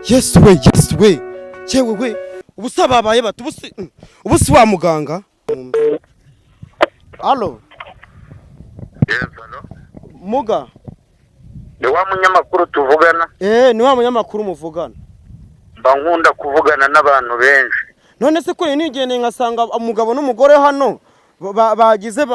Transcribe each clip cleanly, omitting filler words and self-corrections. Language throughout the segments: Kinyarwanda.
Yesu we, Yesu we, yewe we, ubu se babaye bate? Ubu si wa muganga? Allo? Yes, hello. Muga. Ni wa munyamakuru tuvugana? Eh, ni wa munyamakuru muvugana. Mba nkunda kuvugana n'abantu benshi. None se ko nigendeye nkasanga umugabo n'umugore hano bagize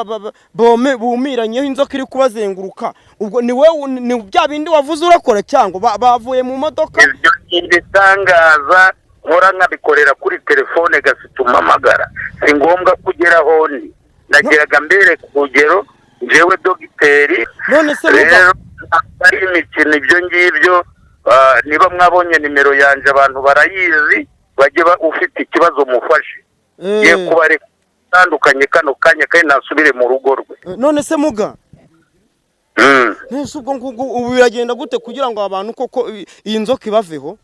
bome bumiranyeho, inzoka iri kubazenguruka, ubwo ni wowe, ni bya bindi wavuze urakora, cyangwa bavuye mu modoka? Ibyo ni ibitangaza nkora, nkabikorera kuri telefone gafite umpamagara, si ngombwa kugera aho ndi. Nageraga mbereka urugero, njyewe dogiteri. None se muga Rero ntabwo ari imikino ibyo ngibyo. Niba mwabonye nimero yanjye, abantu barayizi, bajye ufite ikibazo mufashe ye kubareka atandukanye kano kanya, kandi nasubire mu rugo rwe. None se muga, nese ubwo ngubwo ubu biragenda gute kugira ngo abantu koko iyi nzoka ibaveho?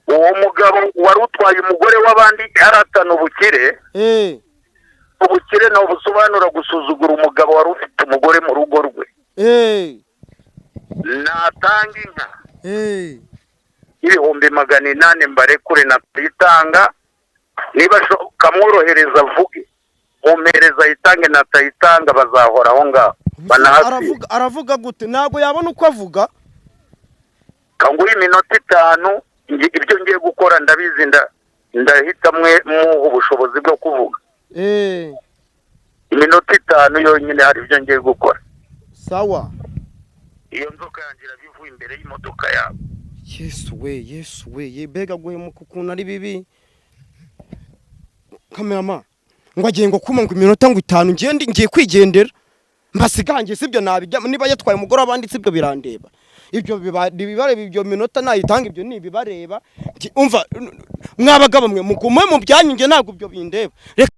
Uwo mugabo wari utwaye umugore w'abandi aratana ubukire. Ubukire ni ubusobanura gusuzugura umugabo wari ufite umugore mu rugo rwe. Natanga inka 800,000 mbarekure, natayitanga niba kamworohereza avuge, mumpereza ayitange, natayitanga bazahora aho ngaho banahasiga. Aravuga gute? Ntabwo yabona uko avuga. Kanguha iminota 5, ibyo ngiye gukora ndabizi, ndahita mwe muha ubushobozi bwo kuvuga. Iminota 5 yonyine, hari ibyo ngiye gukora. Sawa. Iyo nzoka yanjye irabivuye imbere y'imodoka yabo. Yesu we, Yesu we, ye mbega guhemuka ukuntu ari bibi! Kamerama ngo agiye ngo kuma ngo iminota ngo 5, ngiye ngiye kwigendera mbasigange, sibyo? Nabijya niba yatwaye umugore w'abandi, sibyo birandeba ibyo, bibareba ibyo. Minota nayitanga, ibyo ni ibibareba. Umva, mwabagabo mwe, mugume mu byanyu, njye ntabwo ibyo bindeba. Reka.